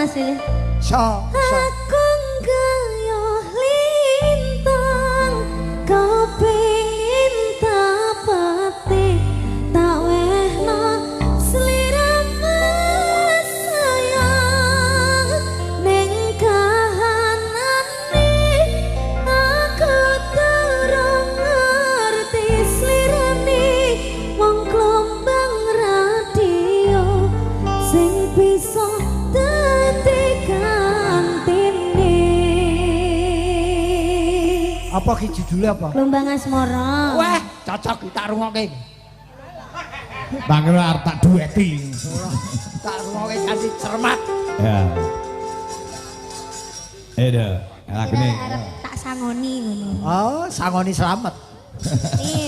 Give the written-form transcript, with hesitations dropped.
Mas Lili? So, so. Aku nggayuh lintang kepingin tapate tak wehno sliramu sayang ning kahanane aku durung ngerti slirane wong klombang radio sing bisa dadi gantine. Apa ki judulnya apa? Klombang Asmara. Wah, cocok tak rungokke. Bangga arep tak dueti. Tak rungokke kanthi cermat. Ya. Eda, lagune. Arep tak sangoni ngono. Oh, sangoni slamet. Iya.